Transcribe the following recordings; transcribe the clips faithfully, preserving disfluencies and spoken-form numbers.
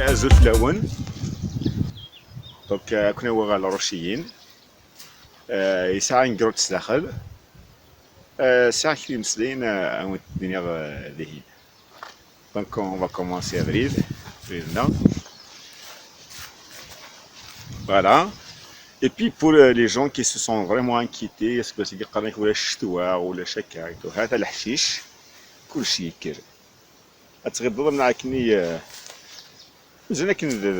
Azul fell-awen. Donc, euh, ad ken-awiɣ ɣer Lruciyin. Euh, yesɛa une grotte sdaxel. Euh, sɛiɣ kra imeslayen, euh, ad wen-t-iniɣ, euh, dihin. Donc, on va commencer abrid. Abrid-nneɣ. Voilà. Et puis, pour, euh, les gens qui se sont vraiment inquiétés, est-ce que c'est qqaren-ak ulac ccetwa, ulac akka, et tout, hata leḥcic, kulci yekker. Ad tɣiḍeḍ am akken i, euh, mazal akken d,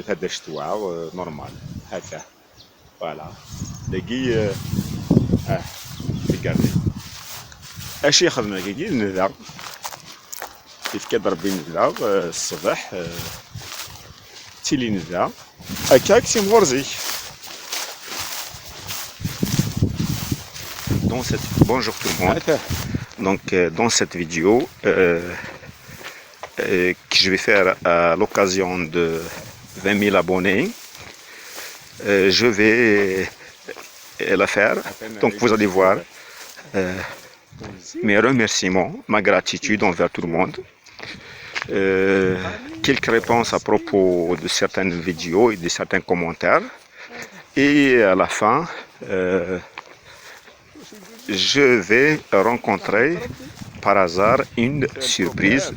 d, d ccetwa, euh, normal. Hata. Voilà. Dagi, euh, ah, regardez. Acu yexdem dagi? Nnda. Yefka-d Rebbi nnda, euh, ṣṣbeḥ, euh, tili nnda. Akka i k-timɣur zik. Dans cette... Bonjour tout le monde. Donc, euh, dans cette vidéo, euh, euh, que je vais faire à l'occasion de vingt mille abonnés, euh, je vais, euh, la faire. Donc, vous allez voir, euh, mes remerciements, ma gratitude envers tout le monde. Euh, quelques réponses à propos de certaines vidéos et de certains commentaires. Et à la fin, euh, je vais rencontrer par hasard une surprise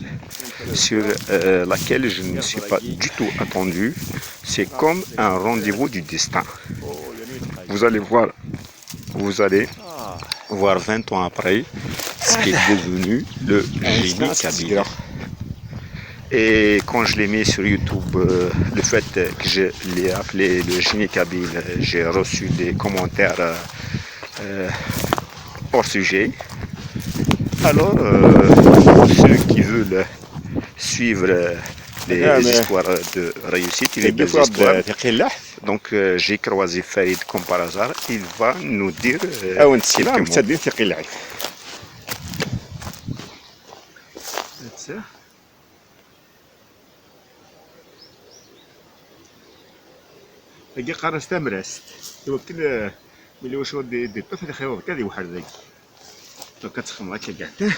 sur, euh, laquelle je ne me suis pas du tout attendu. C'est comme un rendez-vous du destin. Vous allez voir, vous allez voir vingt ans après ce qui est devenu le génie kabyle. Et quand je l'ai mis sur YouTube, euh, le fait que je l'ai appelé le génie kabyle, euh, j'ai reçu des commentaires, euh, euh, hors sujet. Alors, euh, ceux qui veulent suivre, euh, les histoires de réussite, les belles histoires. Donc, euh, j'ai croisé Farid comme par hasard. Il va nous dire, euh, quelques mots. Tagi qqaren-as tamrast. Iwakken, eh, mili wacu ad d-, d-iṭṭef, ad ixriḍ kan ad iweḥḥel dagi. Donc ad txedmeḍ akka gata.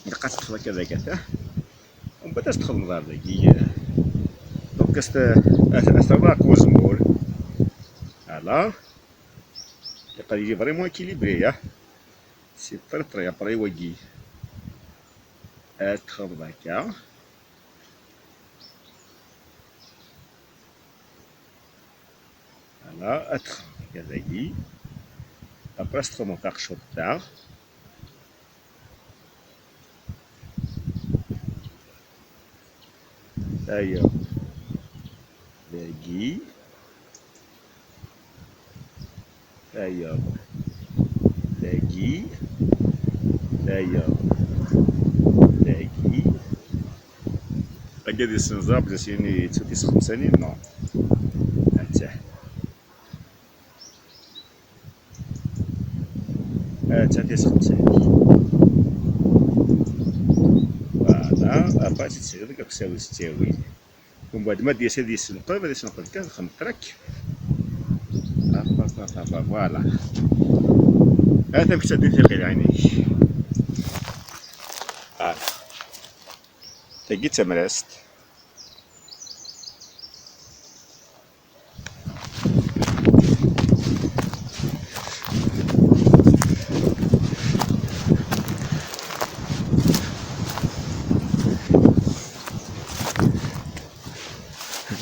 Ilaq ad teṭṭfeḍ akka dagi gata. Umbeɛd ad txedmeḍ ar dagi, eh. Donc ad s-t-, ad, ad s-terreḍ ɣef uzemmur. Voilà. Ilaq ad yili vraiment équilibré, ah. C'est très, très après wagi. Ad txedmeḍ akka. Voilà, ad txedmeḍ akka dagi. Après, ad txedmeḍ taqcuṭ-a. Aya. Dagi. Tayeḍ. Dagi. Tayeḍ. Dagi. Agi ad yessenẓar belli s-yini yettu tis xemsanin, non. Attah. Attah tis xemsanin. Voilà, après ad tt-id-tesriḍ deg aksawi s ttawil. Umbeɛd ma d-yas ad yessenqed, ad yessenqed kan, xemṭer akk. Hop, hop, hop, hop, voilà. Ata amek ttadin tiqilɛin-ik. Voilà. Tagi d tamrast.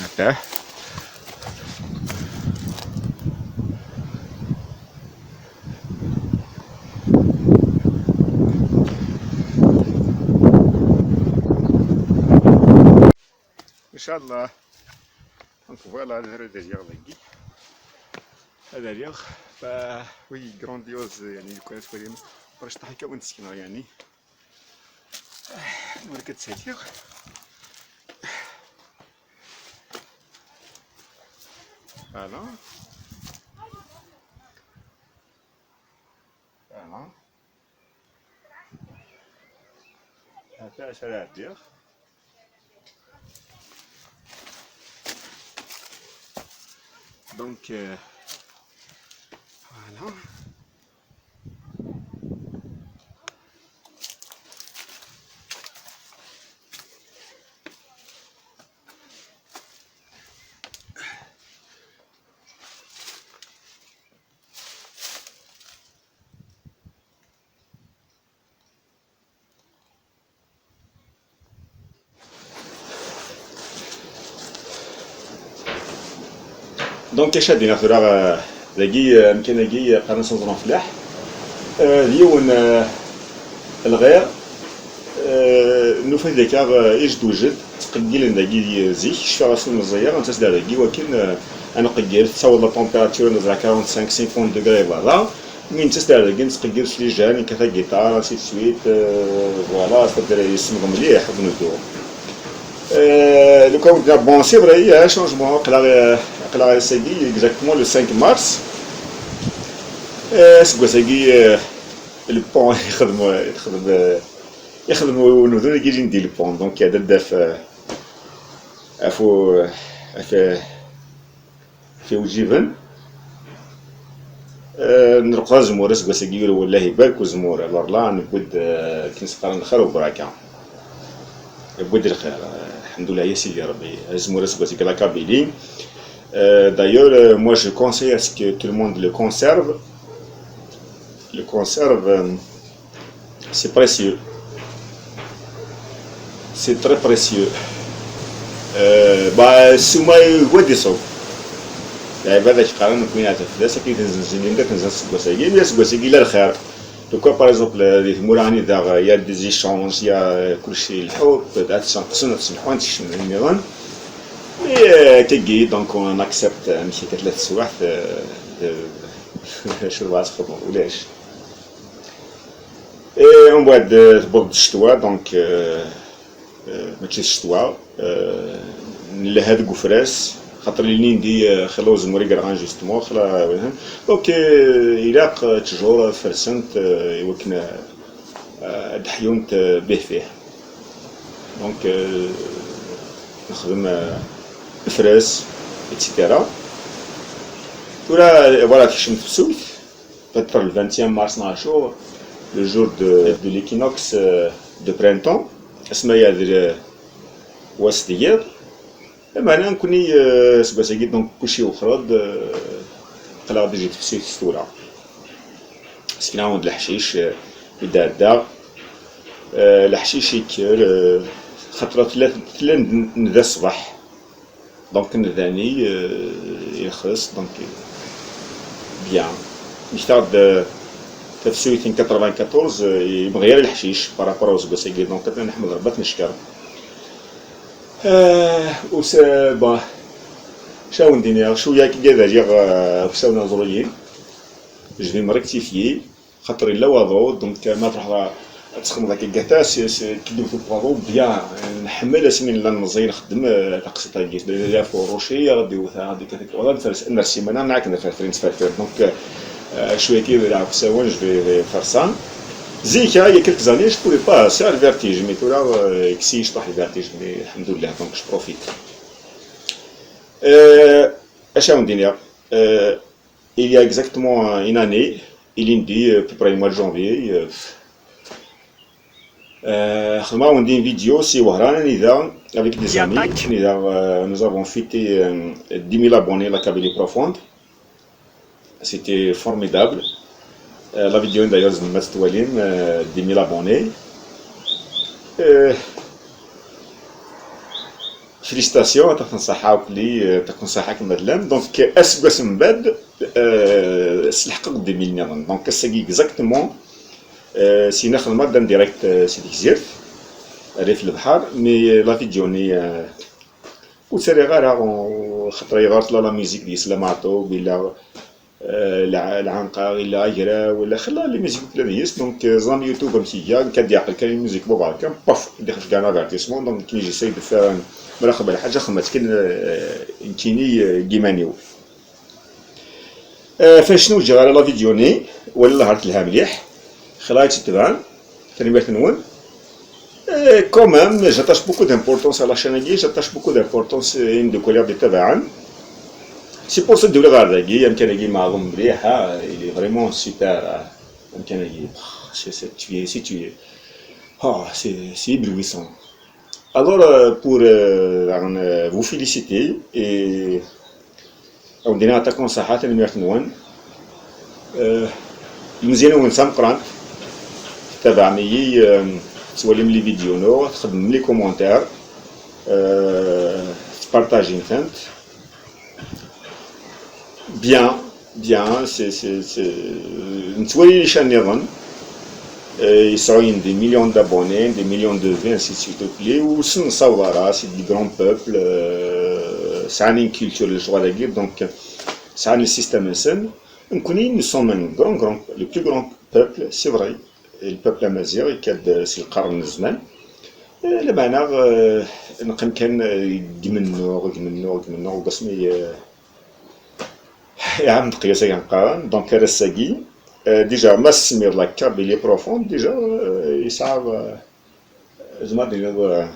Attah. Inchallah. Donc voilà, ad rriɣ dagi. Ad rriɣ, fa, oui, grandiose, يعني, لو كان تولي برشطح كون تسكن، يعني. Ur k-ttsettiɣ. Voilà. Voilà. Ata acu ara ɛeddiɣ. Donc, euh, voilà. Donc, acu ad d-iniɣ tura, eh, dagi, eh, amkan-agi, eh, qqaren-as Uẓru n Flaḥ. Eh, d yiwen, eh, lɣir, eh, nufa-t deg-a, eh, iwjed wjed, ttqeggilen dagi, eh, zik, cfiɣ ass n meẓẓiyeɣ, nettas-d ar dagi, wakken, eh, ad nqeggel, tessaweḍ la température, nezra quarante-cinq, cinquante degrés berra, mi nettas-d ar dagi, nettqeggil s les jeunes, nekkat agiṭar, ainsi de suite, eh, voilà, c'est-à-dire yessemḍ mliḥ, bnudu. Euh, donc, on a, bon, c'est vrai, il y a un changement. Aql-aɣ, euh, aql-aɣ ass-agi, exactement le cinq mars. Euh, aseggas-agi, euh, le pont, yexdem, yexdem, euh, yexdem unudu-agi, Lindy, le pont. Donc, il y a des, euh, ɣef, ɣef, ɣef iwjiben. Eh, nreqq azemmur aseggas-agi, ur wallahi ibarek uzemmur. Alors là, newwi-d, eh, akken s-qqaren, lxir ubraka. Yewwi-d lxir, eh, lḥemdullah, ya Sidi Ṛebbi. Azemmur aseggas-agi, la Kabylie. Euh, d'ailleurs, euh, moi, je conseille à ce que tout le monde le conserve. Le conserve, euh, c'est précieux. C'est très précieux. Euh, bah, ssuma yewwa-d iṣubb. Lɛibad ad k-qqaren, nekkni neɛteb fell-as, akken i ten-zzenzen, anda ten-zzenzen seg wass-agi, imi aseggas-agi la lxir. Donc, par exemple, di tmura anida, il y a des échanges, il y a, euh, kulci lḥu, ad ttenqsen, ad tsemḥun, ad kecmen nniḍen. Et, euh, akkagi, donc, on accepte, euh, amek akka tella teswiɛt, euh, de, acu tebɣa ad texdem, ulac. Et umbeɛd, euh, tewweḍ-d ccetwa, donc, euh, euh, mačči d ccetwa, euh, nelha deg ufras, xaṭer ilindi, euh, xilla uzemmur i yerɣan justement, xilla, euh, donc, euh, ilaq, euh, ttjur, euh, fersent, euh, i wakken, euh, euh, ad d-ḥyunt, euh, bih fih. Donc, euh, nexdem, euh, ufras, et cetera. Tura, euh, voilà, tekcem tefsut. Peut-être le vingt et un mars, neɣ acu, le jour de, de l'équinoxe, euh, de printemps, asma yeɛdel, euh, wass d yiḍ. Lameɛna nekkni, euh, aseggas-agi, donc, kulci iwexxer-d, euh, aql-aɣ déjà tefsut s tura. Sseknaɣ-awen-d leḥcic, euh, i d-ɛeddaɣ. Euh, leḥcic yekker, euh, xaṭer tella, tella n-, nda ṣṣbeḥ. Donc, nedda-nni, euh, irxes, donc, euh, bien. Mmektaɣ-d, euh, tafsut n quatre-vingt-quatorze, euh, yemɣi ara leḥcic par rapport i useggas-agi, donc, ad neḥmed Rebbi, ad t-neckeṛ. Euh, usa-, bon, acu ad wen-d-iniɣ, cwiya akka ad aliɣ, euh, aksawen aẓruyen. Je vais me rectifier. Xaṭer yella waḍu, donc, ma truḥeḍ ad texdmeḍ akka gata, si, si, ki d-iwet waḍu, bien, nḥemmel asmi nella nmeẓẓi nxeddem, eh, taqsiṭ-agi. Ɣef uruci, ad d-iwet, ad d-ikkat akka waḍu, nfers, ners iman-nneɣ, akken nferfer, nettferfir. Donc, euh, cwiya-agi d lɛefsawen, je vais, vais faire ça. Zik, ah, il y a quelques années, je pouvais pas, c'est le vertige, mais tura, euh, kkes-iyi cṭuḥ le vertige, mais alḥemdulillah, donc je profite. Euh, acu ad wen-d-iniɣ? Euh, Il y a exactement, euh, une année, ilindi, euh, à peu près le mois de janvier, euh, euh, xedmeɣ-awen-d une vidéo si Wehran, anida, avec des amis, anida, euh, nous avons fêté, euh, dix mille abonnés, la Kabylie profonde. C'était formidable. Euh, la vidéo, d'ailleurs, tzemrem ad tt-twalim, euh, dix mille abonnés. Euh, Félicitations, ad tafen ṣṣeḥḥa akli, ad taken ṣṣeḥḥa akken ma tellam. Donc, aseggas mbeɛd, euh, slḥeqeɣ-d dix mille nniḍen. Donc, ass-agi exactement, euh, syin xedmeɣ-d en direct, euh, si Tegzirt, rrif lebḥer, mais, euh, la vidéo-nni, euh, ur tt-rriɣ ara, euh, xaṭer yeḍra tella la musique deg-s, la Meɛtub, yella, euh, lɛ-, lɛanqa, yella agraw, yella xilla les musiques tella deg-s, donc, euh, ẓẓam YouTube amek iga, nekk ad d-yeɛqel kan les musiques Bubarka, paf, ad d-ixrec kan avertissement, donc nekkini j'essaie de faire, mi ara xedmeɣ lḥaǧa, xedmeɣ-tt kan, euh, nekkini, euh, deg iman-iw. Euh, ɣef waccu ur ǧǧiɣ ara la vidéo-nni, wala Allah ar telha mliḥ, xilla i tt-itebɛen, tanemmirt-nwen. Euh, quand même, j'attache beaucoup d'importance à la chaîne-agi, j'attache beaucoup d'importance, euh, i yimeddukal i ɣ-d-itabaɛen. C'est pour ça d-uriɣ ɣer dagi, amkan-agi meɛḍum mliḥ, ha, il est vraiment super, ha, amkan-agi. C'est, c'est, tu es, si tu es. Ah, c'est, c'est éblouissant. Alors, euh, pour, euh, euh, vous féliciter et ad wen-d-iniɣ aṭak n ṣṣeḥḥa, tanemmirt-nwen. Euh, lmeẓyan-nwen d tameqqrant, tettabaɛem-iyi, euh, tettwalim les vidéos-nneɣ, txeddmem les commentaires, euh, tettpartajim-tent. Bien, bien, c'est, c'est, c'est, nettwali nican nniḍen, euh, yesɛuyen des millions d'abonnés, des millions de vues, ainsi de suite, ur s-nessaweḍ ara, c'est des grands peuples, euh, sɛan une culture, lecɣal-agi, donc sɛan le système-nsen. Nekkni, nous sommes un grand, grand, le plus grand peuple, c'est vrai, le peuple amaziɣ, yekka-d si lqern n zzman. Eh, lameɛna, eh, neqqim kan, eh, deg mennuɣ, deg mennuɣ, deg mennuɣ, deg wasmi, eh, iɛam deqyas agi neqqaren, donc ar ass-agi, eh, déjà, ma tesmiḍ la Kabylie profonde, déjà, eh, yesɛa, eh, zma d-tiniḍ, eh,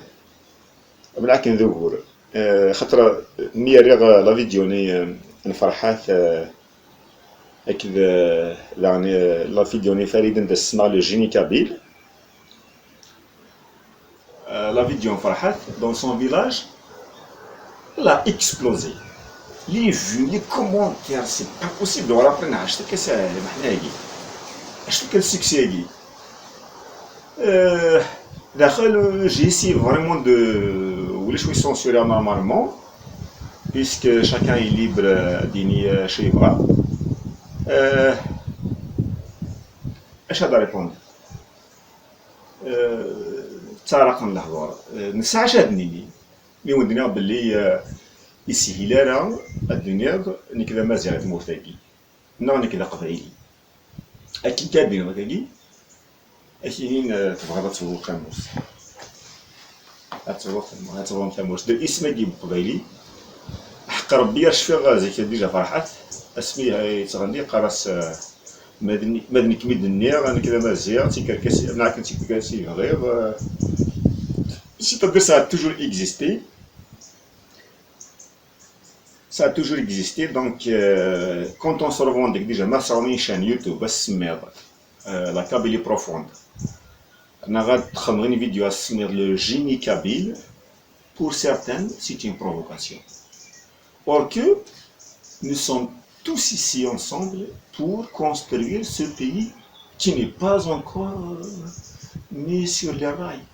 mlaken d ugur. Eh, xaṭer mi rriɣ, eh, la vidéo-nni, eh, n Ferḥat, eh, akked, eh, daɣen, eh, la vidéo-nni Fariden d asma le génie kabyle. Euh, la vidéo n Ferḥat dans son village, elle a explosé. Les vues, les commentaires, c'est pas possible. Ur aql-aɣ neɛɛec takka s lmeḥna-agi. Acu kan succès-agi. Euh, daxel, j'ai essayé vraiment de, ulac wi censurer normalement, puisque chacun est libre, euh, d-yini, euh, acu yebɣa. Euh, acu ad répondre? Euh, ttareqen lehdur. Euh, nesɛa acu ad nini. Mi wen-d-nniɣ belli, euh, ur yeshil ara ad d-tiniḍ nekk d amaziɣ i tmurt-agi, neɣ nekk d aqbayli. Akken kan ad d-tiniḍ akkagi, ad k-inin, eh, tebɣiḍ ad tebḍuḍ tamurt. Ad tebḍuḍ tamurt, ad tebḍuḍ tamurt. D isem-agi n uqbayli. Ḥeqq Rebbi, ar cfiɣ zik déjà Ferḥat, asmi yettɣenni, yeqqar-as, eh, ma d ne-, ma d nekk mi d-nniɣ nekk d amaziɣ, d tikerkas, mneɛ kan d tikerkas i bɣiɣ, eh, c'est-à-dire ça a toujours existé. Ça a toujours existé, donc, euh, quand on se revendique déjà, ma tesɛuḍ une chaîne YouTube, ad s-tsemmiḍ, euh, la Kabylie profonde. Neɣ ad txedmeḍ une vidéo ad s-tsemmiḍ le génie kabyle, pour certains, c'est une provocation. Or que nous sommes tous ici ensemble pour construire ce pays qui n'est pas encore, euh, mis sur les rails.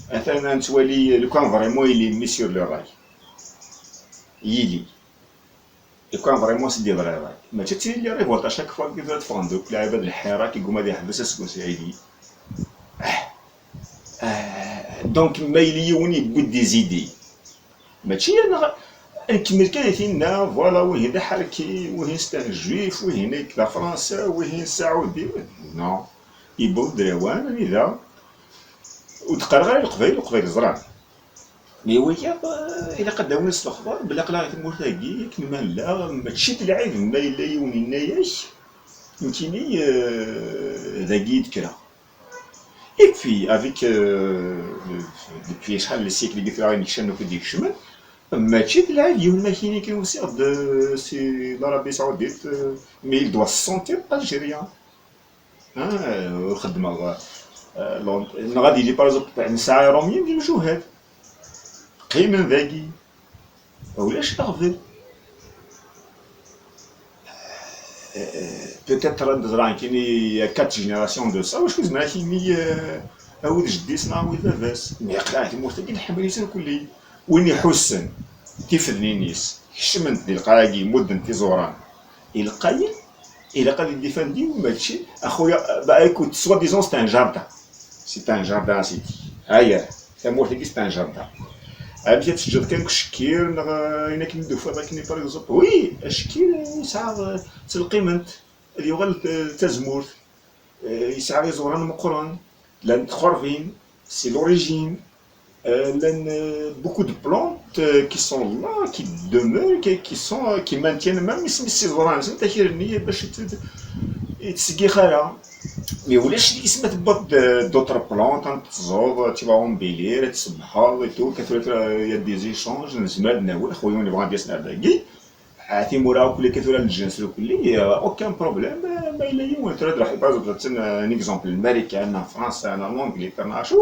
Atan ad nettwali, lukan vraiment il est mis sur les rails. Yili. Lukan vraiment c'est des vrais rails. Mačči d tili révolte à chaque fois kif ad ffɣen duk lɛibad lḥirak, yegguma ad yeḥbes aseggas-agi. Ah. Ah, donc ma yili yiwen yewwi-d des idées. Mačči anaɣ nkemmel kan i tinna, voilà, wihin d aḥerki, wihin c'est un juif, wihin d afransa, wihin saɛudi. Non. Yewweḍ-d lawan anida ur d-qqareɣ ara i Leqbayel, Leqbayel ẓran. Mais wiyaḍ, eh, ilaq ad d-awin s lexbar belli aql-aɣ i tmurt-agi akken ma nella, mačči d lɛib ma yella yiwen yenna-yak nekkini, eh, dagi i d-kkreɣ. Et puis, avec, euh, le, depuis acḥal n les siècles i tura nekcem akk i d-ikecmen, mačči d lɛib yiwen ma k-yini kan usiɣ-d, euh, si l'Arabie Saoudite, euh, mais il doit se sentir algérien. Hein, euh, ur xeddmeɣ, euh, Lond-, neɣ ad yili, par exemple, nesɛa Iṛumyen d imjuhad. Qqimen dagi. Ulac aɣbel. Euh, peut-être ad d-ẓran kini quatre générations de ça, wacu zemreɣ ad k-yini, euh, awi d jeddi-s neɣ awi d baba-s. Mais aql-aɣ tmurt-agi nḥemmel-itt irkelli. Win iḥussen tifednin-is kecment di lqaɛa-agi, mudden-t iẓuran i lqayel, ilaq ad iddifandi, mačči, a xuya, bah, écoute, soi-disant, c'est un jardin. C'est un jardin, c'est dit. Aya, tamurt-agi, c'est un jardin. Amek ad teǧǧeḍ kan deg ucekkir, neɣ, euh, ayen akken i d-tufiḍ akken, par exemple? Oui, acekkir, euh, yesɛa, euh, s lqiment, ad yuɣal d, d tazemmurt. Euh, yesɛa iẓuran meqqren, llan txerbin, c'est l'origine. Euh, llan, euh, beaucoup de plantes, euh, qui sont là, qui demeurent, qui, qui sont, euh, qui maintiennent même isem-is s iẓuran-nsen, takir-nni bac i tt-, i ttseggix ara. Mais ulac deg-s ma tewwiḍ d-, d'autres plantes, ad teẓẓuḍ, tu vas embellir, ad tsebbḥeḍ et tout, tura, tura, il y a des échanges, nezmer ad d-nawi, a xuya, win yebɣan ad d-yas ar dagi. Ah, timura akk, akka tura, lǧens akk, euh, aucun problème, euh, ma yella yiwen, tura ad ruḥ, par exemple, un exemple, Marikan, neɣ Fransa, neɣ l'Angleterre, neɣ acu,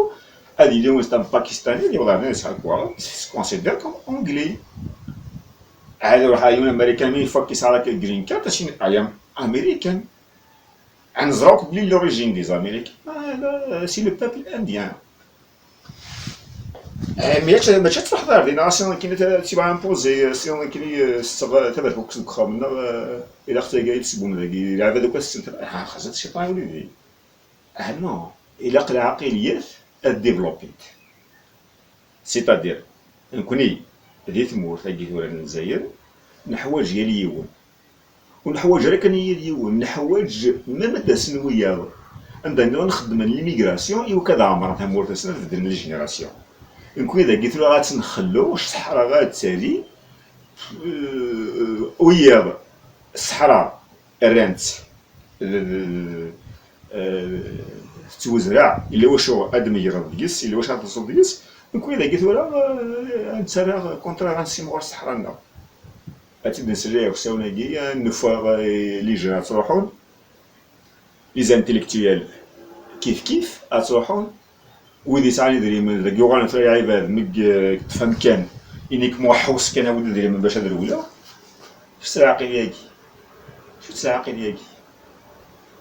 ad yili yiwen, c'est un Pakistani, ad yewweḍ ar din, yesɛa lekwaɣeḍ, se considère comme anglais. Ad iruḥ yiwen Amarikan, mi ifak yesɛa la green card, ad s-yini, I am American. Ad neẓra akk belli l'origine des Américains, ah, là, c'est le peuple indien. Eh, mais mačči, mačči ad truḥeḍ ar din, ah, si nekkini ta-, tu vas imposer, eh, si nekkini, eh, setteɣ, eh, taberkukt deg uxxam-nneɣ, eh, ilaq tagi ad tesbum dagi, lɛibad akk ad tetten, ah, xazat cciṭan ur yelli. Ah, non, ilaq lɛaqiliyat ad développent. C'est-à-dire, nekkni di tmurt-agi tura n Lezzayer, neḥwaǧ yal yiwen. Ur neḥwaǧ ara kan yal yiwen, neḥwaǧ même ad d-asen wiyaḍ. Anda nniḍen xeddmen l'immigration, i wakk ad ɛemren tamurt-nsen, ad beddlen les générations. Nekkni dagi tura ad tt-nxellu, ṣṣeḥra ad tali, euh, wiyaḍ, ṣṣeḥra rran-tt, d, d, d, euh, tettwezreɛ, illa wacu ad d-tmegreḍ deg-s, illa wacu ad teẓẓeḍ deg-s, nekkni dagi tura, euh, ad nettarra contre ara nsimɣur ṣṣeḥra-nneɣ. Ad tt-id-nsel aksawen-agi, ad nufa, eh, les jeunes ad ttruḥun, les intellectuels kif kif ad ttruḥun, wid yesɛan idrimen deg yuɣalen tura lɛibad, mi yeṭṭef amkan, inik muḥus kan awi-d idrimen bac ad rewleɣ. Fu lɛaqil-agi, fu lɛaqil-agi.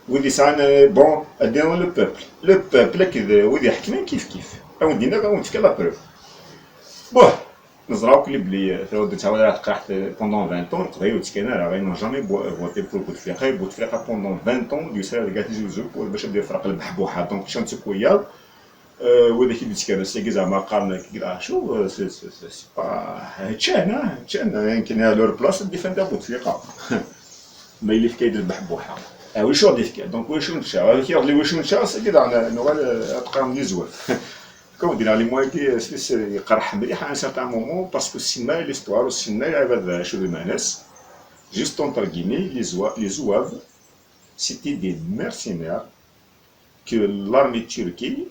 Wid yesɛan, eh, bon, ad d-iniḍ le peuple. Le peuple akked, eh, wid iḥekmen kif kif. Ad wen-d-iniɣ, ad wen-d-fkeɣ la preuve. Bon, neẓra akk belli, eh, tura ur d-nettɛawad ara teqraḥt, eh, pendant vingt ans, Leqbayel ur ttekkan ara, ils n'ont jamais bo-, voté pour Bouteflika, et Bouteflika pendant vingt ans, ur d-yusi ara deg At Tizi Uzzu, pour bac ad d-yefreq lbeḥbuḥa, donc, kra n tsekwiyaḍ, eh, wid ak-id-yettkaren ass-agi zeɛma qqaren-ak deg leɛcur, eh, c'est, c'est, c'est, c'est pas, eh, ččan, ah, ččan, eh, yemkin à leur place ad d-ifan d Bouteflika. Ma yella yefka-yi-d lbeḥbuḥa. Ah, ulac ur d-yefka. Donc, ulac ur nečča. Ad ak-yaɣli ulac ur nečča, ass-agi daɣen nuɣal, eh, ad qqaren d izwaf. Comme dineɣ les moyens-agi, eh, s-, s-, yeqreḥ mliḥ à un certain moment, parce que ur ssinen ara l'histoire, ur ssinen ara lɛibad d acu d lmeɛna-s. Juste entre guillemets, les Zouaves, les Zouaves, c'était des mercenaires que l'armée turque,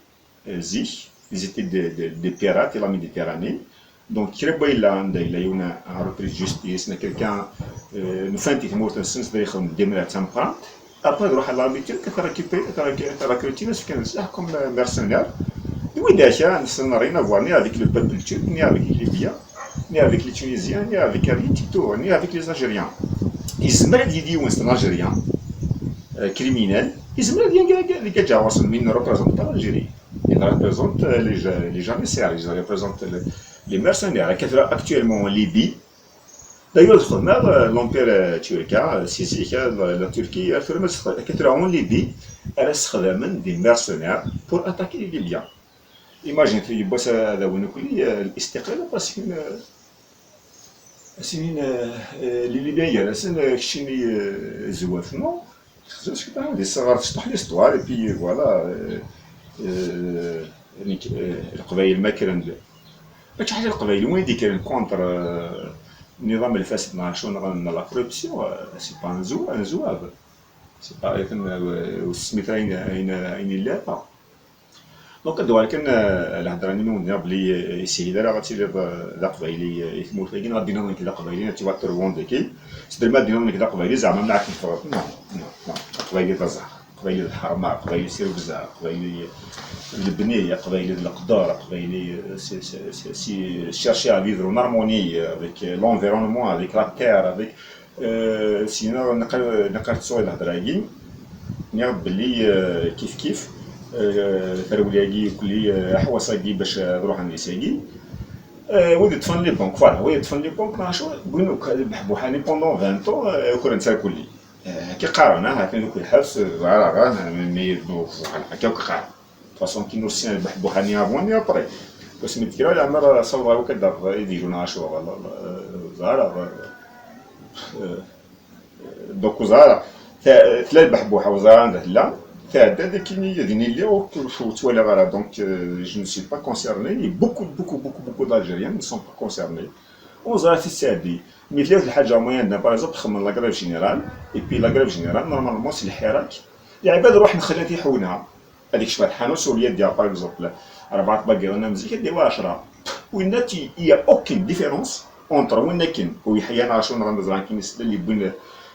euh, zik, ils étaient des, des, des pirates, la Méditerranée. Donc, kra n wayla anda yella yiwen un repris de justice, neɣ quelqu'un, euh, nfan-t i tmurt-nsen, c'est-à-dire yexdem des mercenaires d tameqqrant. Après, ad ruḥ à l'armée turque, ad t-récupérer, ad t-, ad t-recruter, ad s-fken sslaḥ comme, euh, mercenaire. D widak-a, ça n'a rien à voir ni avec le peuple turc, ni avec les Libyens, ni avec les Tunisiens, ni avec rien du tout, ni avec les Algériens. Yezmer ad yili yiwen, c'est un Algérien, euh, criminel, yezmer ad yili deg Ǧaɛwaṣen, mais il ne représente pas l'Algérie. Il représente, euh, les, les Janissaires, il représente les, les mercenaires. Akka tura actuellement en Libye, d'ailleurs, txedmeɣ, euh, l'empire, euh, turc, euh, si zik, euh, la, la Turquie, euh, tura ma txedmeɣ, akka tura en Libye, ara ssexdamen des mercenaires pour attaquer les Libyens. Imagine, yiwwas ad awen ukli, euh, l'istiqlal, parce que, euh, As-inin, eh, eh, les Libyens gar-asen, eh, keččini, eh, zwaf, non? Xzan cwiṭ, ah, di ṣṣeɣar tecṭeḥ l'histoire, et puis, eh, voilà, eh, eh, nekk, eh, Leqbayel ma kkren-d. Mačči ḥaca Leqbayel, win i d-yekkren contre, eh, nniḍam lfasid neɣ acu, neɣ, neɣ la corruption, eh, c'est pas un zouave, un zouave. C'est pas, eh, ur tesmitra ayen, ayen, ayen yella ara. Donc, ad d-uɣal kan, eh, lhedra-nni mi wen-d-nniɣ belli, eh, yeshil ara ad tiliḍ, eh, d aqbayli, eh, i tmurt-agi, neɣ ad d-tiniḍ nekk d aqbayli, ad tiwaṭerwon daki. Tedrem ad d-tiniḍ nekk d aqbayli, zeɛma mlaɛek teffɣeḍ. Non, non, non. Aqbayli d aẓar, aqbayli d lḥerma, aqbayli s irwza, aqbayli d lebni, aqbayli d leqder, aqbayli, eh, si, si, si, si chercher à vivre en harmonie avec, eh, l'environnement, avec la terre, avec Euh, sina naqal, naqal tsuɣ lhedra-agi, nniɣ-d belli, euh, kif kif, euh, tarewla-agi, kulli, euh, aḥwas-agi bac ad ruḥen di sagi. Euh, wid yeṭṭfen les banques, voilà, wid yeṭṭfen les banques, neɣ acu, wwin akk lbeḥbuḥa-nni pendant vingt ans, euh, ukren-tt ar kulli. Euh, akka qqaren, ah, ha-t-an deg lḥebs, euh, voilà, voilà, mi, mi, voilà, akka akk qqaren. De toute façon, kien ur ssinen lbeḥbuḥa-nni avant ni après. Asmi d-tegra, leɛmer ssawḍeɣ akk ad d-afeɣ idilu neɣ acu, ẓara, donc ẓara, tla lbeḥbuḥa, ur ẓara anda tella, tɛedda-d akkin, din i lliɣ, ur ttwaliɣ ara, donc, euh, je ne suis pas concerné, et beaucoup, beaucoup, beaucoup, beaucoup d'Algériens ne sont pas concernés. Ur ẓra tis sɛeddi. Mi tella lḥaǧa moyen d'un, par exemple, xedmen la grève générale, et puis la grève générale, normalement, c'est lḥirak. Lɛibad ruḥen xlan tiḥuna. Ad ikcem ar tḥanut, au lieu d-yaɣ, par exemple, rebɛa tbagiḍin am zik, ad d-yawi ɛecra. Winna, il y a aucune différence entre win akken u yeḥya neɣ acu neɣ anda ẓran akken islal yewwin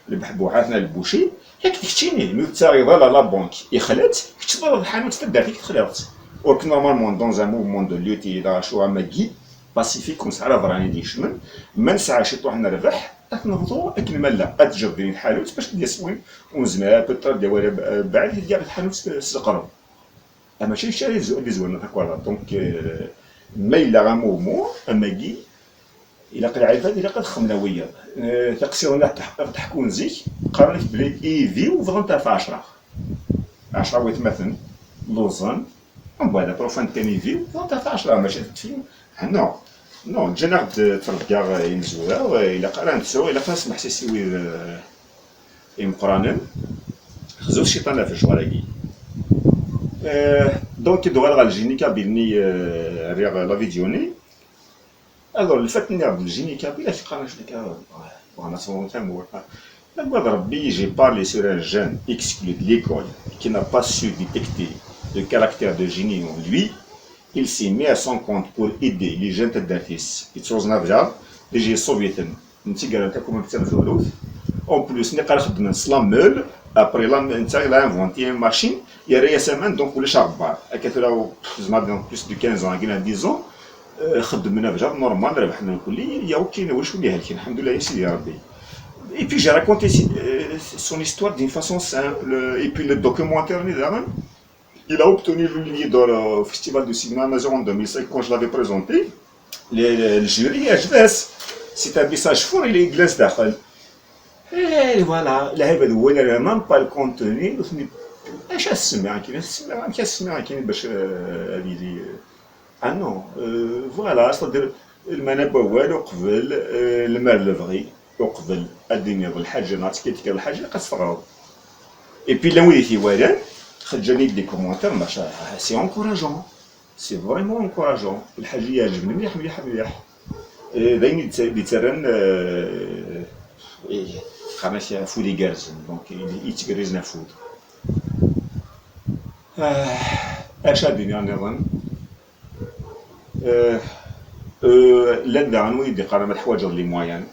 lbeḥbuḥat neɣ lbuci, yak d keččini, mi ur tettaɣiḍ ara la banque, ixla-tt, kečč tḍalleḍ lḥanut taddart-ik texliḍ-tt. Or que normalement, dans un mouvement de lutte, i d acu am agi, pacifique, ur nesɛi ara ḍran i d-ikecmen, ma nesɛa ciṭuḥ n rrbeḥ, ad t-nebḍu akken ma llan, ad teǧǧeḍ din tḥanut bac ad d-yas win ur nezmir ara peut-être ad d-yawi ara mbeɛd, ad d-yaɣ tḥanut s, s leqreb. Ah, mačči d kečč ara yezw-, ad d-izwaren takerḍa. Donc, euh, Ma yella am umu, am wagi, ilaq lɛibad, ilaq ad xemmen wiyaḍ. Eh, tiqsiḍin ad ɣ-d-ḥkun zik, qqaren-ak belli Iviw bḍant ɣef ɛecṛa. Ɛecṛa waytmaten lluẓen, mbeɛd ṭṭrufan-d kan Iviw, bḍant ɣef ɛecṛa, mačči d fi. Ah, non, non, ǧǧan-aɣ-d ttṛebga imezwura, eh, ilaq ara nettu, ilaq ara nesmeḥsis i wid, eh, imeqqranen. Xzu cciṭan ɣef lecɣal-agi. Eh, donc, d-uɣaleɣ ɣer le génie kabyle-nni, eh, rriɣ la vidéo-nni. Alors, lfat-nni ɣer le génie kabyle, ad k-qqaren acu akka, bɣan ad sɣun tamurt. Agad Rebbi, j'ai parlé sur un jeune exclu de l'école qui n'a pas su détecter le caractère de génie en lui. Il s'est mis à son compte pour aider les jeunes taddart-is. Yettruẓen abdar, déjà yeṣṣub-iten. Netta gar-ant akk am tamezwarut. En plus, niqal xeddmen s la meule, après la, netta la inventé une machine, yerra-yas aman, donc ulac aɣebbar. Akka tura, pff, zma dans plus de quinze ans, agi dix ans, euh, xeddmen abjad normal, rebḥen lkulli, ya ok, ulac win ihelken, alḥemdulillah, ya Sidi Rebbi. Et puis j'ai raconté si- euh, son histoire d'une façon simple, et puis le documentaire, il a obtenu l'Olivier d'Or au Festival du cinéma amazigh en deux mille cinq quand je l'avais présenté. Le, le, le jury, H D S, c'est un message fort, il est glace داخل. Et voilà, la même pas le contenu, اش اسمع كاين اسمع كاين اسمع كاين باش آه، هذه لي. Ah non, euh, voilà, c'est-à-dire المعنى بوال وقبل آه، المال البغي وقبل الدنيا الحاجه نعطيك الحاجه قد تفرغ. Et puis لو يجي ولا خرجني des commentaires, c'est encourageant. C'est vraiment encourageant. الحاجة يعجبني مليح مليح مليح. آه، داين يتسرن خانا فود يقرزن donc يتقرزنا فود. آه، اش هاد الدنيا نظن. آه، آه، لا داعن وين يدي قرا ما تحواجه les moyens.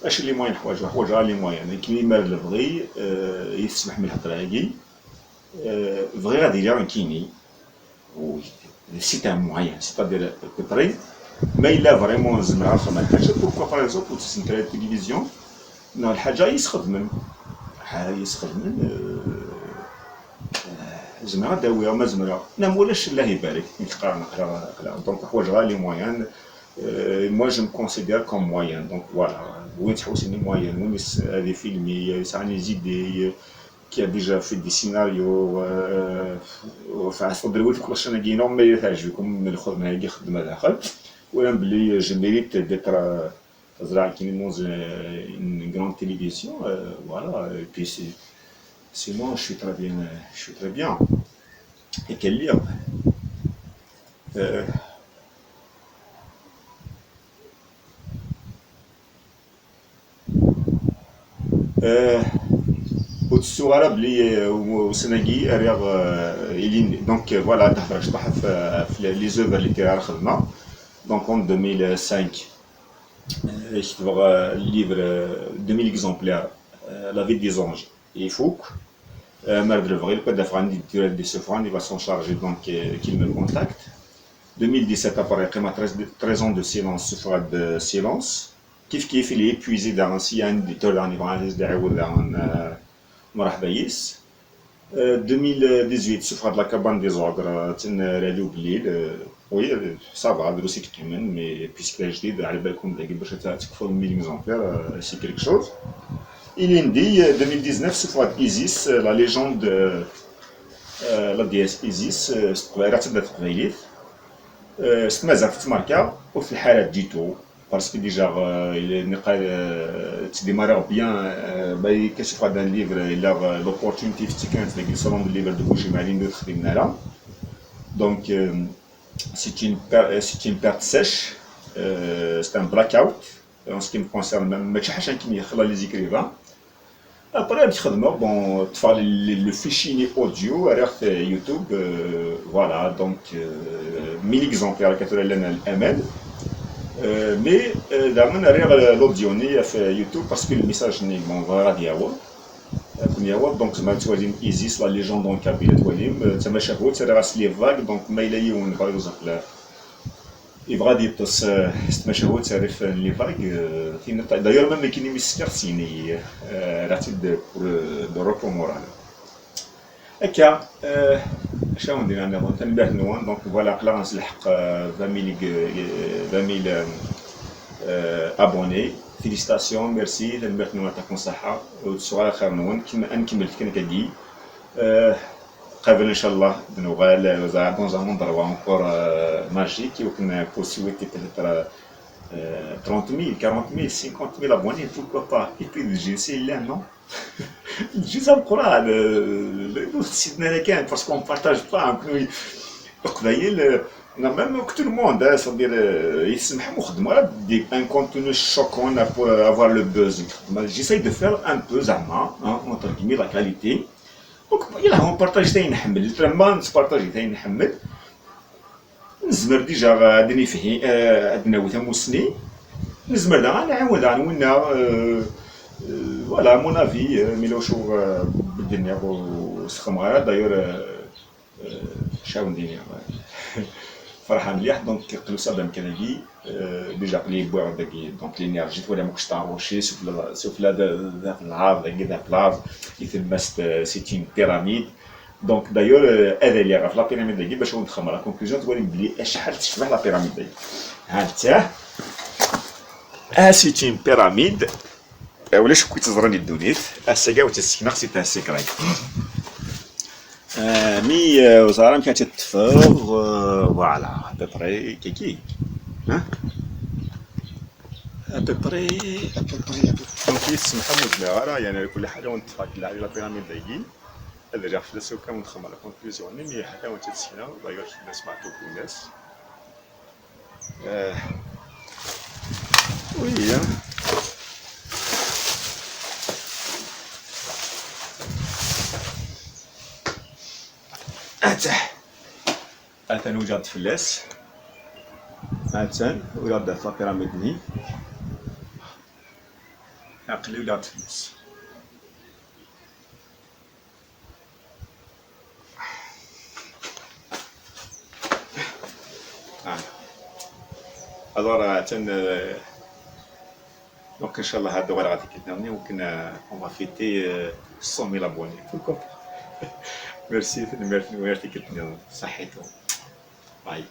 اش les moyens نحواجه؟ نحواجه les moyens. كيما ما البغي، آه، يسمح من الهضره هاكي. آه، بغي غادي لي رانكيني. و c'est un moyen, c'est-à-dire peut-être ما الا vraiment زعما خدمه الحاجه, pourquoi par exemple وتسنكر التلفزيون؟ نا الحاجه يسخدمن حاجه يسخدمن آه، آه، زعما داوي ما زعما نا مولاش الله يبارك نتقرا نقرا نقرا donc حوايج غا les moyens. Moi je me considère comme moyen, donc voilà. وين تحوسني moyen وين هذه فيلمي يسعني زيدي qui a déjà fait des scénarios, euh, enfin, c'est-à-dire, oui, كل شيء نقينا، mais تعجبكم من الخدمة هاكي خدمة داخل. ولا بلي je mérite d'être, euh, زرع كيما dans une grande télévision, euh, voilà, et puis c'est, sinon, je suis très bien, euh, je suis très bien. Et quel lien. Euh, آه، وتسوغ راه بلي وسناقي رياض الين donc voilà تهضر شطح في في les œuvres اللي تيرا خدمه. Donc en deux mille cinq آه، كتبغ le livre deux mille exemplaires, La vie des anges يفوك. Merde le vrai le code d'affaires des sofran il va s'en charger donc qu'il me contacte. Deux mille dix-sept après قيمة treize ans de silence, souffre de silence. كيف كيف il est épuisé داغن سي عندي تور داغن يبغى يزيد يعاود داغن آه، مرحبا يس. آه، deux mille dix-huit سفرة de la cabane des ogres تنرالو بالليل آه، oui ça va دروسي كيمن mais puisque جديد على بالكم داك باش تكفوا mille exemplaires, c'est quelque chose. Ilindi deux mille dix-neuf سفرة Isis, la légende, la déesse Isis, ستقبايلات تبدا تقبايليت. آه، ست مازال تتماركا وفي الحالة ديتو parce que déjà آه، نقال آه، تديماريغ bien. آه، باي كتشوف هذا الليفر الا آه، l'opportunité في التيكانت داك الصالون دو ليفر دو بوجي مع لين دو تخدمنا راه donc c'est une per- c'est une perte sèche, c'est un blackout en ce qui me concerne. ماشي حاجه كيما يخلى les écrivains. Après هاد الخدمة bon تفعل le fichier audio راه في يوتيوب. Voilà donc mille exemplaires كثر لنا الامل. Mais دائما راه l'audio ني في يوتيوب parce que le message ني bon غادي يعاود. كون يعاود donc زعما توالي Isis, la légende en kabyle توالي تما شهوت راه les vagues donc ما الا يون par exemple يبغى غادي يطس ست مشاهد تعرف les vagues. D'ailleurs même كاين ميسكر سيني راه تد pour le repos moral. هكا آه، Acu n din nniḍen, tanemmirt-nwen. Donc voilà, aql-aɣ neslḥeq, euh, vingt mille, euh, vingt mille, euh, euh, abonnés. Félicitations, merci, tanemmirt-nwen, yeɛṭikum ṣṣeḥḥa. Ur d-ttuɣ ara xir-nwen. Kem-, ad nkemmel kan akkagi. Euh, qabel, inchallah, ad nuɣal, euh, dans un endroit encore, euh, magique, iwakken, euh, pour souhaiter peut-être, euh, euh, trente mille, quarante mille, cinquante mille abonnés, pourquoi pas. Et puis, le G C, il est, non? Juste un courage, le, le, le, c'est une, parce qu'on partage pas, donc, nous, Leqbayel, euh, non, même que tout le monde, hein, c'est-à-dire, euh, يسمح لي نخدم غير des, un contenu choquant pour, euh, avoir le buzz. J'essaye de faire un peu, زعما, hein, entre guillemets, la qualité. Donc, يلا, on partage تاين نحمل. لما نتبارطاجي تاين نحمل. نزمر déjà, آه، ad nefhi, آه، ad nawi tamussni. نزمر داغ نعاون داغ نونا, آه، آه، voilà, mon avis, آه, ميلوشو, آه, بدنيا وسخم غير. D'ailleurs, آه، آه، شاون دينيا, آه, فرحان مليح. Donc, قلو صدى مكانكي, آه, déjà قلي بوغ داكي, donc, l'énergie, ولا ماكش تعروشي, سفلى, سفلى دا, دا في العرض, داكي دا في العرض, يتمست, آه, c'est une pyramide. Donc, d'ailleurs, euh, هذا اللي غا في la pyramide داكي باش ندخل la conclusion, تولي بلي اشحال تشبه la pyramide داكي. ها انت. اه, c'est une pyramide. آه, ولا شكون تزرني الدونيت. الساقا وتسكنا خصي تاع السكراي. آه, مي, آه, وزارة كانت تتفاغ, آه, voilà, à peu près, كيكي. ها؟ À peu près, à peu près, à peu près. Donc, يسمح محمد لا غير, يعني, كل حاجة ونتفاق على la pyramide داكي. هذا جا في السوق كان ونخمر la conclusion. نمي حتى وانت تسكنا, d'ailleurs, الناس ما عطوك الناس. آه. Oui, hein. اتح. اتن وجد فلاس. اتن وجد في la pyramide ني. عقلي ولا فلاس. آه. Alors, euh, tiens, euh, donc, inchallah, هاد الورقة اللي كتناولني, ممكن, euh, on va fêter, euh, cent mille abonnés. Pourquoi pas? Merci, merci, merci, كتناولني. صحيتو. باي.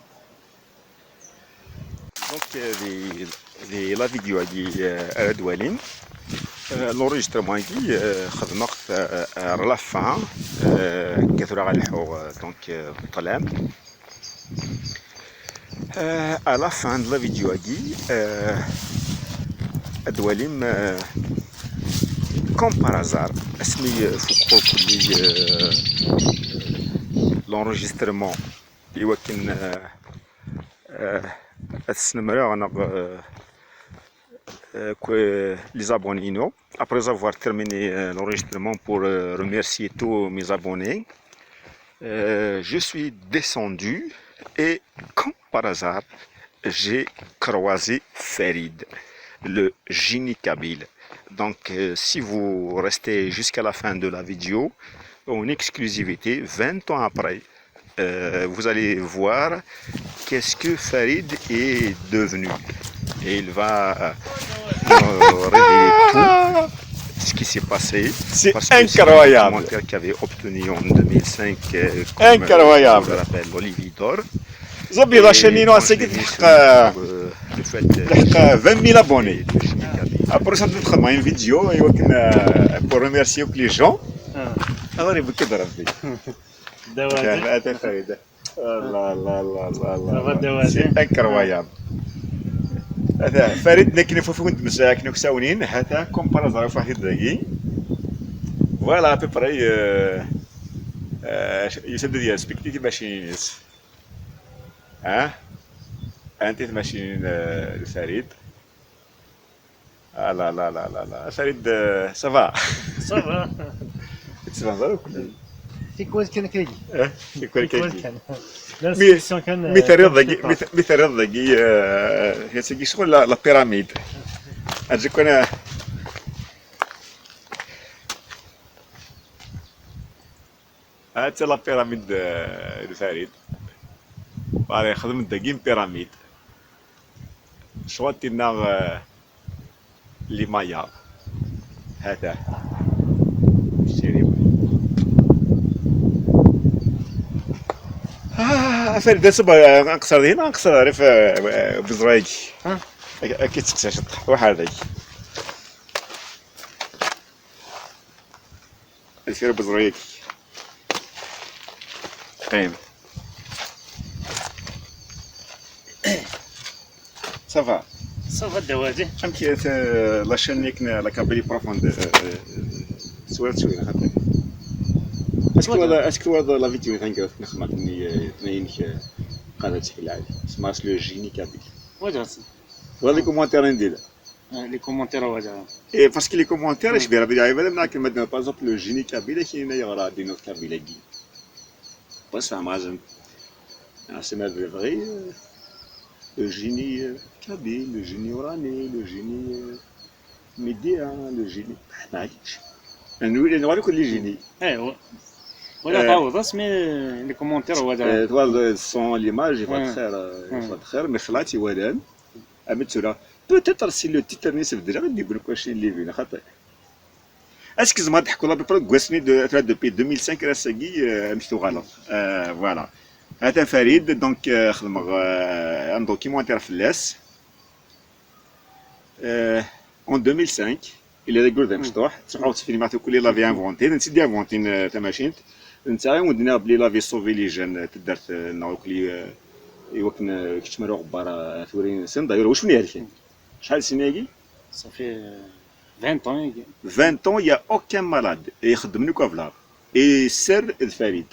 Donc, euh, di, di la vidéo-agi, euh, ara d-walim, euh, l'enregistrement-agi, euh, xedmeɣ-t, euh, ɣer la fin, euh, akka tura ɣa lḥuɣ, euh, donc, euh, ṭṭlam. Euh, à la fin de la vidéo-agi, euh, ad d-walim, euh, comme par hasard, asmi, euh, fukkeɣ kulli, euh, l'enregistrement, iwakken, euh, euh, ad snemreɣ neɣ, euh, euh, que les abonnés inu. Après avoir terminé, euh, l'enregistrement pour, euh, remercier tous mes abonnés, euh, je suis descendu et, comme par hasard, j'ai croisé Farid, le génie kabyle. Donc, euh, si vous restez jusqu'à la fin de la vidéo, en exclusivité, vingt ans après, euh, vous allez voir qu'est-ce que Farid est devenu. Et il va, euh, nous révéler tout ce qui s'est passé. C'est parce que c'est un incroyable commentaire qu'il avait obtenu en deux mille cinq, euh, comme, euh, incroyable. Je me rappelle, l'Olivier d'Or. زبيضة شنينو سيدي تلحق, euh, le fait de تلحق vingt mille abonnés. Après ça, تدخل معايا الفيديو, ايوا كنا pour remercier les gens. آه. الله يبارك ربي. دواجن. هذا فريد. الله، الله، الله، الله، الله. صافا دواجن. C'est incroyable. هذا فريد نكني فوفو كنت مساك نكساونين، هذا كوم بارازار في واحد داكي. Voilà, à peu près, euh, euh, يسدد يا سبيكتي ماشينين. ها؟ انت ماشينين, آه، فريد. آه، لا، لا، لا، لا، لا. فريد, آه، ça va. Ça va. تسمع ضروري كل. في كويس كان كاين. إيه، في كويس كاين. كان. لا، مي، سيكسيون كان, مي آه, تريض كان داكي, مي ت-، مي تريض داكي, آه، هي تيجي شغل لا، لا بيراميد. أجيك أنا. هاتي لا بيراميد, آه، الفريد. فوالا، خدمت داكين بيراميد. شواتينا, آه، لي مايا. هذا. شيري. Afal d asub, eh, nqeṣṣer dihin, nqeṣṣer ɣer, eh, eh, beẓrayek. Ha? Ak-, akka tettqeṣṣer ciṭṭaḥ, waḥed dagi. Deffir beẓrayek. Qqim. Ça va. Ça va, Dawadi. Amek, eh, la chaîne-ik n La Kabylie Profonde, eh, eh, teswiḍ, teswiḍ, xaṭi. Est-ce que twalaḍ, est-ce que twalaḍ la vidéo taneggarut n xedmeɣ-tt-id, eh, tnaynik, eh, qadra ttḥilal. Semmaɣ-as le génie kabyle. Walaɣ-tt. Twalaḍ les commentaires n dinna? Ah, les commentaires, walaɣ. Et parce que les commentaires, je vais dire, par exemple, le génie kabyle, qui est meilleur à dinna kabyle. Parce que, par exemple, c'est malgré vrai, euh, le génie, euh, kabyle, le génie oranais, le génie, euh, médien, le génie. معليش. نولي نوريكم les génies. ايوا. ولا آه. تعوض اسمي les commentaires ولا. آه، تواضع الصون، l'image، يفضل آه. خير، آه، آه. يفضل خير، mais خلاتي ولان. أمي تسولا. Peut-être si le titre ني سبدل، غادي يقول لك واش اللي بينا، خاطر. Est-ce que زعما تحكوا à peu près كويسني de، depuis deux mille cinq راه ساقي، آه، أمك تغلط. آه، voilà. هذا فريد، donc، آه، خدمغ، آه، un documentaire في اللاس. آه، en deux mille cinq، إلا ذا قول ذا مشطوح، تصحوا تفيلمات كل la vie inventée، نسيت inventée، آه، تماشينت. نتا ودنا بلي la vie sauver les jeunes، تدرت، آه، ناوكلي، آه، يوكن، آه، كتشمروا غبارة، آه، ثورين سن، d'ailleurs، واش من يهلكين؟ شحال سنة يجي؟ Ça fait, euh, vingt ans يجي. Vingt ans، il y a aucun malade. يخدم لك افلار. Et سر الفريد.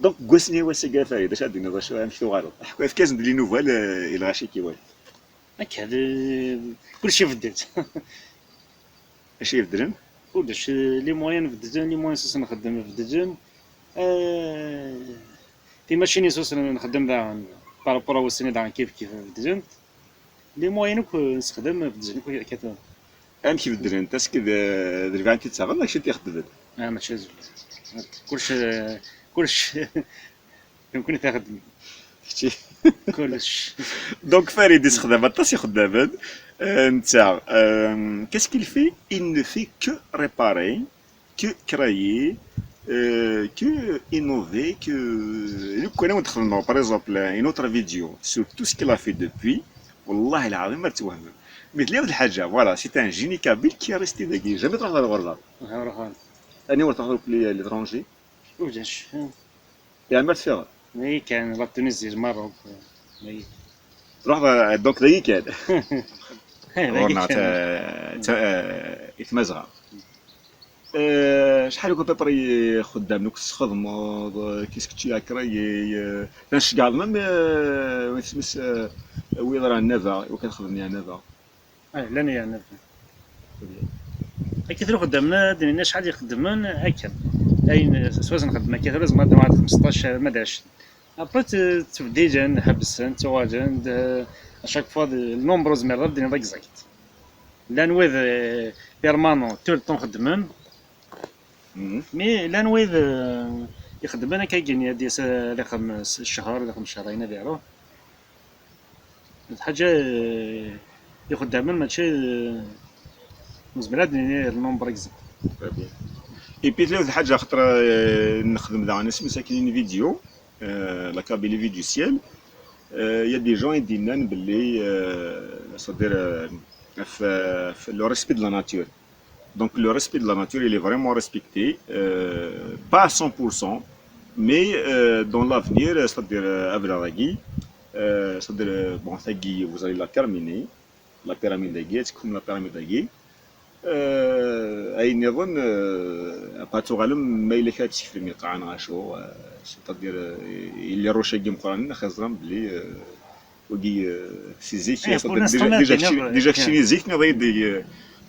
Donc، قوسني واسقا فريد، اش عندنا باش نمشيو غلط؟ احكوا في كاس ندير les nouvelles، آه، الغاشي كيوال. هكا هذا كلشي بدلت. اش يبدلن؟ كلش، les moyens بدلن، les moyens سوس نخدم بدلن. آه، تي ماشين سوس نخدم داغن، par rapport وسني داغن كيف كيف بدلن. Les moyens كو نستخدم بدلن كو كتب. امشي بدلن، تسكي ذ-، ذ الفانتي تسعة، ولا شتي يخدم؟ اه، ماشي زوين. كلش، كلش. يمكن تاخذ كتشي. كلش. Donc فريد يستخدم aṭas يخدم. آه، نتا، آه، qu'est-ce qu'il fait? Il ne fait que réparer, que créer, euh, que innover, que، لو كان ندخل، par exemple, une autre vidéo sur tout ce qu'il a fait depuis، والله العظيم ما تتوهم. مثل هاد الحاجة، voilà, c'est un génie kabyle qui est resté داكي، jamais تروح للغربة. روح، روح. أنا ولا تروح l'étranger؟ وجاش. يا ما تفيغ. مي كان la Tunisie، الماروك. مي. روح، donc داكي كان. ورنا تا-، تا-، آه، يتمزغ. آه، شحال يكون بيبري خدام نوك تخدمض، كيسك تشي هكا، آه، تنشقع المهم، آه، وين تسمس، آه، وين راه النافع، وكان خدمني على النافع. اه، لان يعني. اكيد لو خدامنا دينا شحال يخدمن هكا. اين سواء نخدم هكا لازم هذا واحد خمسطاش ما داش. ابري تبديجن حبسن توالن، à chaque fois le nombre زمير دينا exact. لان ويذ permanent tout le temps خدمن. مي لان ويذ، آه، يخدم انا كاين يدي س-، لخم س-، الشهر، لخم شهرين هذا يروح. الحاجة، آه، يخدم ماشي، آه، نزبر هاد ال nombre exact. Très bien. Et puis تلوث الحاجة خطرة، آه، نخدم داغن اسمي ساكنين فيديو، آه، la Kabylie vue du ciel. آه، il y a des gens يدينا باللي، آه، c'est-à-dire، آه، في، في le respect de la nature. Donc le respect de la nature, il est vraiment respecté, euh, pas à cent pour cent, mais, euh, dans l'avenir, c'est-à-dire, euh, à Vlaraguy, euh, c'est-à-dire, euh, bon, tagi, vous allez la terminer, la pyramide dagi, c'est comme la pyramide dagi. Euh, ayen nniḍen, euh, après tuɣalem ma yella kra tsekfem iqaɛen ɣacu, euh, c'est-à-dire, euh, yelli rruc-agi meqqranen, xeẓren belli, euh, Wagi, euh, si zik, eh, déjà, déjà, déjà keččini zik, nniḍ-iyi-d, euh,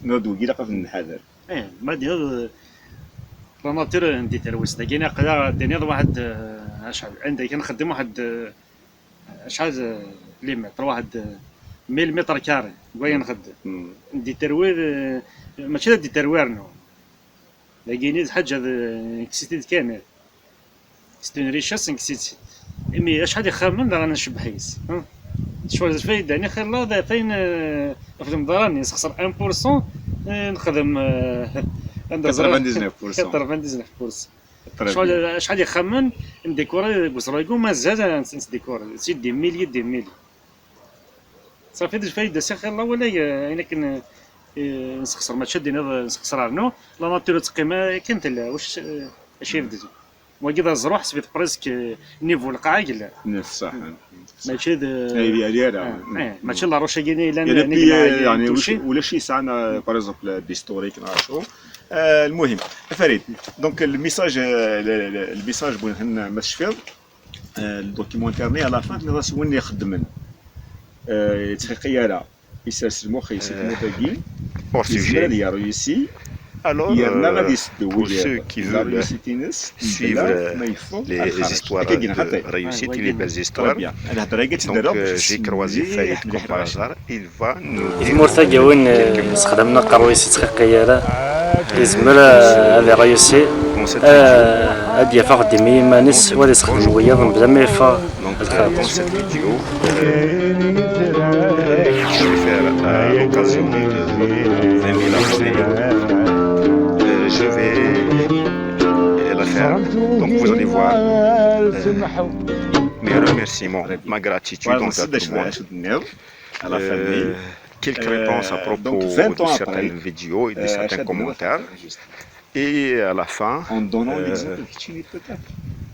nniḍ-d wagi ilaq ad nḥader. Eh, ma d-, la nature n di terwest dagi, aql-aɣ d-iniḍ waḥed, eh, acḥal, anda kan nxeddem waḥed, eh, acḥal, eh, les mètres, waḥed, eh, mille mètres carrés, deg wayen nxeddem. Di terwir, eh, mačči d di terwir, no. Dagi-ni d ḥaǧa d, eh, kkes-it-id kan. C'est une richesse, nek si-, imi acḥal ixxamen daɣen ncebbeḥ yes. Tecwal d lfayda-nni xilla d ayen, eh, ɣef lemḍara-nni, nsexṣer un pour cent, eh, nexdem, eh, anda ẓriɣ quatre-vingt-dix-neuf pour cent. Quatre-vingt-dix-neuf pour cent. Très bien. Acḥal ixxamen ndikuri deg uẓragu, mazal nettdikuri, c'est des milliers, des milliers. Safi d lfayda, si xir Allah wala, eh, ayen akken, eh, nesxeṣer, mačči ad d-tiniḍ, eh, nesxeṣer rnu, la nature teqqim akken tella, wac, eh, acu yebded. Wagi d aẓru, ḥseb-it presque, eh, niveau lqaɛa yella. Ṣṣeḥ. Mačči d, eh, eh, mačči d la roche-agi i yellan, eh, nnig, eh, yeɛni, ulac, ulac yesɛan, eh, par exemple, d historique neɣ acu. Eh, lmuhim, a Farid, donc le message, eh, le, le, le message bu-, ma tecfiḍ, eh, le documentaire-nni à la fin, tenniḍ-as win ixeddmen, eh, yettxiqi ara, isers lmux-is i tmurt-agi, yezmer ad yerr ici, yerna ad yesseddu wid la réussite-ines, mebla ma yeffeɣ ar lxareǧ. Akka i yenna xaṭi. Très bien. Lhedra-agi ad tt-id-rreɣ bac ad tessnem mliḥ, mliḥ lɣaci. I tmurt-agi, win, eh, yessexdamen aqerruy-is yettxiqi ara, yezmer, eh, ad iṛusi, eh, ad d-yaf axeddim i yiman-is, u ad issexdem wiyaḍ mebla ma yeffeɣ. Donc, euh, dans cette vidéo, euh, euh, je vais faire, euh, à l'occasion de, de vingt mille abonnés, euh, je vais, euh, la faire. Donc, vous allez voir, euh, mes remerciements, ma gratitude envers tout le monde. Euh, quelques réponses à propos de certaines vidéos et de certains commentaires. Et à la fin, euh,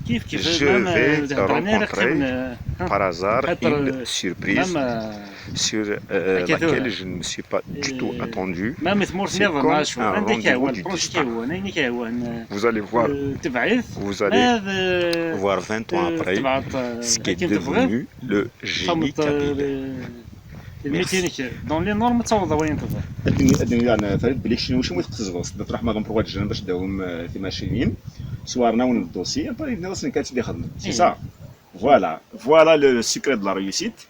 je vais rencontrer par hasard une surprise sur, euh, laquelle je ne me suis pas du tout attendu. C'est comme un rendez-vous du destin. Vous allez voir, vous allez voir vingt ans après ce qu'est devenu le génie kabyle. Merci. Dans les normes, ad tawḍeḍ wayen tebɣiḍ. Ad d-nini daɣen, Farid, belli kečč, acimi teqsdeḍ Sdat Ṛeḥma d umprojet bac ad d-tawim, eh, timacinin. Swarna-wen le dossier, après, tenniḍ-as nekk ad tt-id-ixedmen. C'est ça. Voilà. Voilà le secret de la réussite.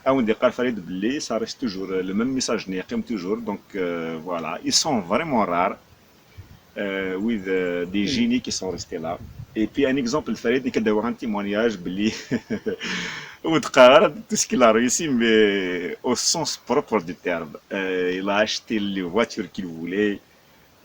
Ad wen-d-iqqar Farid belli ça reste toujours, eh, le même message-nni yeqqim toujours. Donc, euh, voilà. Ils sont vraiment rares. Euh, with, euh, des génies qui sont restés là. Et puis un exemple, Farid, nekk ad d-awiɣ un témoignage belli ur d-qqareɣ ara tout ce qu'il a réussi, mais au sens propre du terme. Euh, il a acheté les voitures qu'il voulait.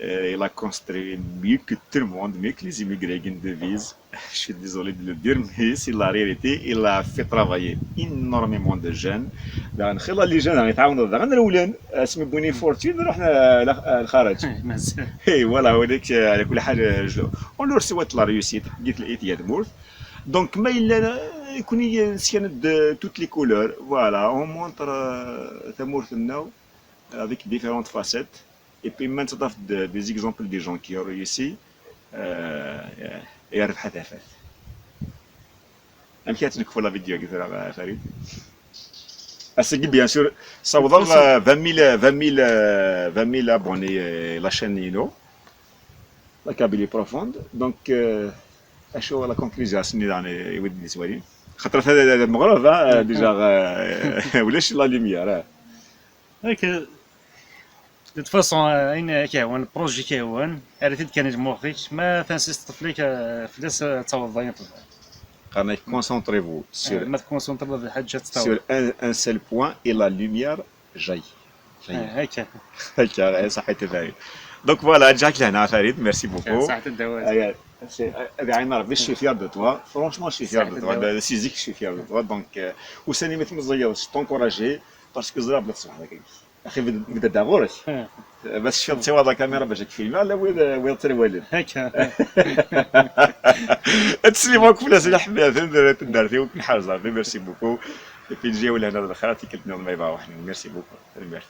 Euh, il a construit mieux que tout le monde, mieux que les immigrés qui devise. Je suis désolé de le dire, mais c'est la réalité. Il a fait travailler énormément de jeunes. Daɣen xilla les jeunes, daɣen, yettɛawanen daɣen rewlen. Asmi wwin fortune, ruḥen, euh, la-, euh, lxareǧ. Et voilà, ولكن على كل حال, euh, je, on leur souhaite la réussite. Donc, ma yella, euh, nekkni, euh, neskan-d, euh, toutes les couleurs. Voilà, on montre, euh, tamurt-nneɣ avec différentes facettes. Et puis, ma nettaf des exemples des gens qui ont réussi, euh, yerbeḥ a tafat. Amek ara tt-nekfu la vidéo-agi tura, a Farid? Ass-agi, bien sûr, ssawḍeɣ, euh, vingt mille, vingt mille, euh, vingt mille abonnés, euh, la chaîne-inu, La Kabylie Profonde. Donc, euh, acu la conclusion ass-nni daɣen i wid d-yettwalin? Xaṭer ata d, d, d ameɣrad, hein, déjà, euh, ulac la lumière, hein. Ok. De toute façon, euh, ayen i k-yehwan, projet i k-yehwan, err-it-id kan i lmux-ik, ma tansisteḍ fell-ak, euh, fell-as, euh, ad tawḍeḍ ayen tebɣiḍ. Qqaren-ak concentrez-vous sur, eh, ma tkunsuntreḍ di lḥaǧa ad tt-tawiḍ. Sur un, un seul point et la lumière jaillit. Jaillit. Eh, akka. Akka, eh, ṣaḥit a Farid. Donc voilà, ǧǧiɣ-k lehna a Farid, merci beaucoup. Ṣaḥit a Dawed. Eh, c'est, eh, ad iɛin Rebbi, je suis fier de toi. Franchement, je suis fier de toi. Ṣaḥit a Dawed. De, si zik, je suis fier de toi. Donc, euh, ussan-agi ma tmeẓẓiyeḍ, je t'encourage, parce que ẓriɣ belli teṣbeḥ dagi. Axi bed-, bded ɣur-k. Bas tecfiḍ ssiwaḍ la caméra bac ad k-filmeɣ, la wiḍ, wiḍ ttwalin. Akka. Ad teslim akk fell-as leḥmad, taddart-iw, ad ken-ḥerzeɣ. Merci beaucoup. Et puis, njiya wala hna d lxir, tikkelt nniḍen ma yebɣa waḥnin. Merci beaucoup. Tanemmirt.